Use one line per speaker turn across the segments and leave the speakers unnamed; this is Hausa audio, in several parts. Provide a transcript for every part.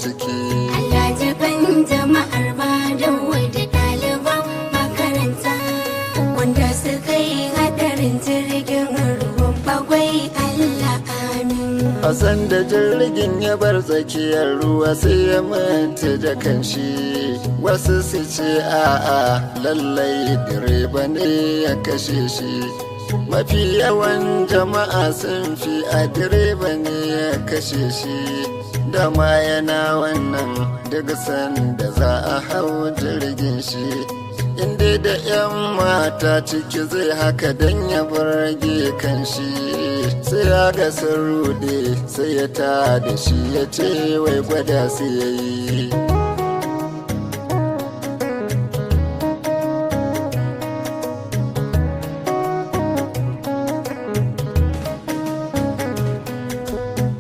Ciki.
Allah jikan jama'ar Badawa da ɗaliban makaranta wanda suka yi hadarin jirgin ruwan Bagwai, Allah amin.
A sanda jirgin ya bar tsakiyar ruwa, sai ya manta da kanshi. Wasu su ce a'a, lallai direba ne ya kashe shi. Mafi yawan jama'a sun fi a direba ne ya kashe shi. Dama yana wannan duk sanda za a hau jirgin shi. Inda da 'yan mata ciki zai haka don ya burge kan shi. Sai ya ga sun rude, sai ya ta da shi, ya ce wai gwada su ya yi.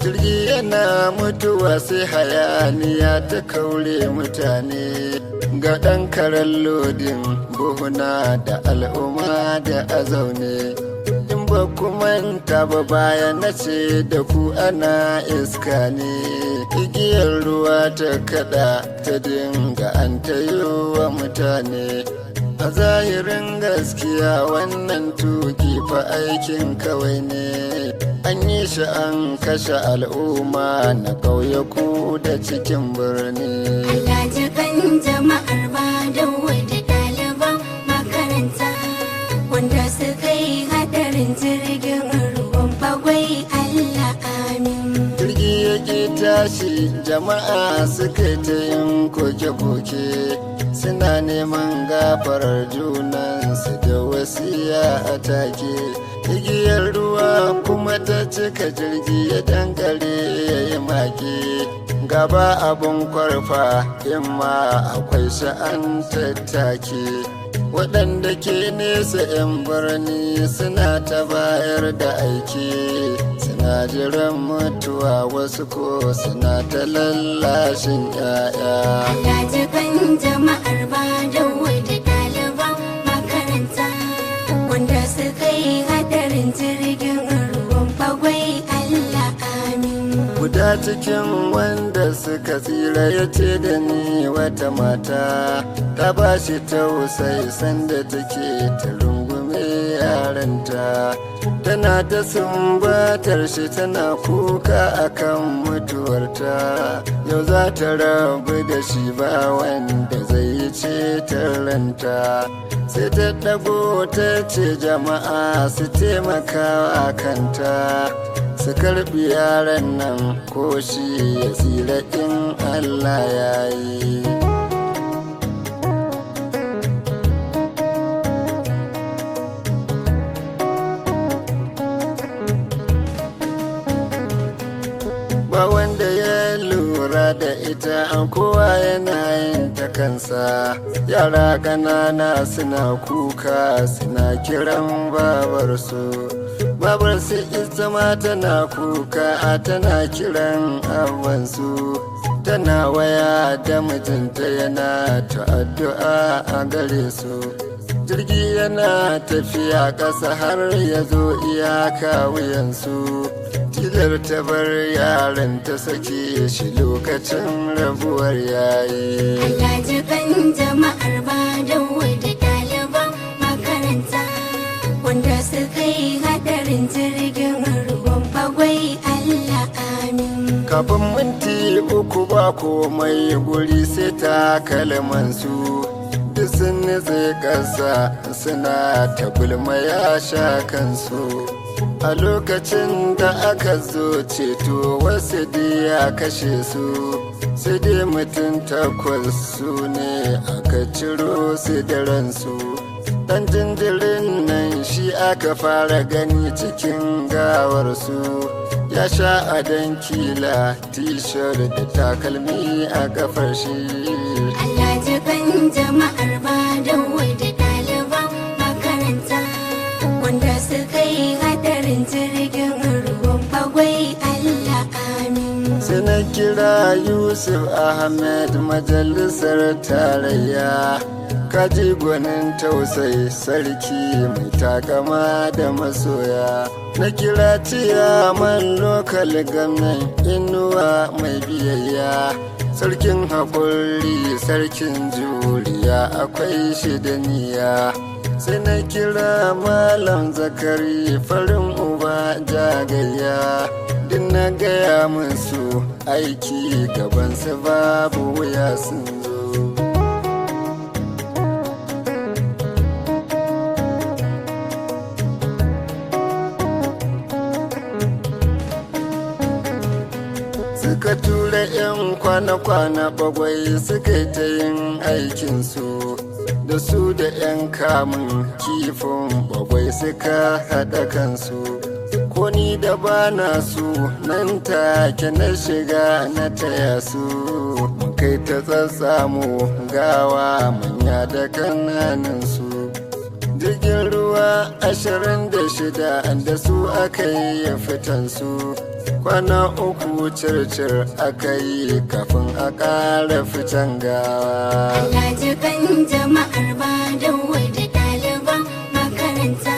Jirgi yana mutuwa sai hayaniya ta kaure mutane, ga ɗan karen lodin buhuna da al'umma da azaune. In ba ku manta ba, baya na ce da ku ana iska ne, igiyar ruwa ta kada ta dinga an wa mutane. A zahirin gaskiya, wannan tuki fa aikin kawai ne. An yi shi an kashe al'umma na ƙauyaku da cikin birni.
Allah jikan jama'ar Badawa da ɗaliban makaranta wanda suka yi hadarin jirgin ruwan Bagwai, Allah amin.
Jirgi ya ƙi tashi, jama'a suka ta yin koke-koke, suna neman gafarar junansu da wasiya. A take igiyar ruwa kuma ta cika jirgi, ya dankare ya yi maki gaba abun kwarfa, in ma akwai sha'an tattake. Waɗanda ke nesa 'yan birni suna ta bayar da aiki, suna jiran mutuwa, wasu ko suna ta lallashin 'ya'ya.
Allah jikan jama'ar Badawa da ɗaliban makaranta wanda suka yi hadarin jirgin ruwan Bagwai, Allah amin.
Guda cikin wanda suka tsira ya ce da ni wata mata ta ba shi tausayi sanda take ta rungume yaranta, tana ta sumbatar shi, tana kuka akan mutuwarta. Yau za ta rabu da shi, ba wanda zai yi ceton ranta. Sai ta ɗago ta ce jama'a su taimaka a kanta, su karbi yaran nan ko shi ya tsira in Allah ya yi. Ba wanda ya lura da ita, an kowa yana yin ta kansa. Yara ƙanana suna kuka, suna kiran babarsu. Babarsu ita ma tana kuka, tana kiran abansu, tana waya da mijinta, yana ta addu'a a gare su. Jirgi yana tafiya ƙasa har ya zo iyaka wuyansu. Tilar ta bar yaran, ta sake shi lokacin rabuwar yayi.
Allah jikan jama'ar Badawa da ɗaliban makaranta wanda suka yi hadarin jirgin ruwan Bagwai, Allah amin.
Kafin minti 3 ba komai guri sai takalmansu duk sun nutse ƙasa, suna ta gulma ya sha kansu. A lokacin da aka zo ceto, wasu ya kashe su, sai dai mutum takwas su ne aka ciro su da ransu. Dan jinjirin nan shi aka fara gani cikin gawarsu, ya sha adon kila, t-shirt da takalmi a kafar shi.
Allah jikan jama'ar Badawa da ɗaliban makaranta wanda suka yi hadarin jirgin ruwan Bagwai, Allah amin.
Sai na kira Yusuf Ahmed, majalisar tarayya. Kaji gwanin tausayi, sarki mai takama da masoya. Na kira ciyaman local government, Inuwa mai biyayya. Sarkin haƙuri, sarkin juriya, akwai shi da niyya. Sai na kira Malam Zakari, farin uba jagayya. Duk na gaya musu aiki gabansu, babu wuya sun zo. Suka tura 'yan kwana-kwana bagwai, suka yi ta yin aikinsu da su da 'yan kamun kifin bagwai, suka haɗa kansu. Ko ni da bana su, nan take na shiga na taya su, mun kai ta tsatsamu gawa, manya da kananan su. Jirgin ruwa 26 da su aka yi fitan su. Kwana 3 circir aka yi kafin a ƙara fitan gawa.
Allah jikan jama'ar Badawa da ɗaliban makaranta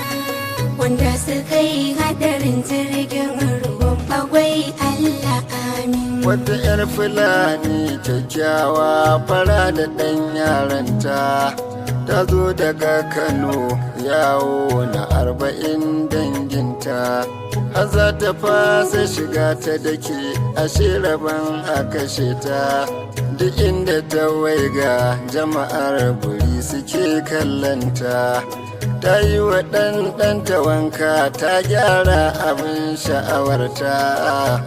wanda suka yi hadarin jirgin ruwan bagwai, Allah amin.
Wata 'yar Fulani kyakkyawa, fara da ɗan yaranta, ta zo daga Kano yawo na 40 danginta. Har za ta fasa shiga ta dake, ashe rabon a kashe ta. Duk inda ta waiga, jama'ar guri suke kallanta. Ta yi wa ɗan ɗanta wanka, ta gyara abin sha'awarta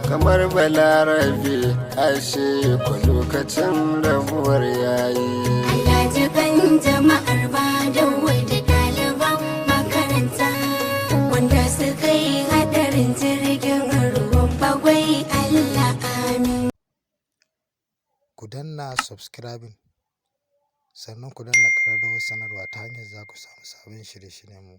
kamar Balarabe, ashe kwa lokacin rabuwar yayi.
Allah jikan jama'ar Badawa da ɗaliban makaranta wanda suka yi hadarin jirgin ruwan bagwai, Allah amin.
Ku danna subscribing, sannan ku danna ƙararrawar sanarwa, ta hanyar za ku samu sabbin shirye-shiryenmu.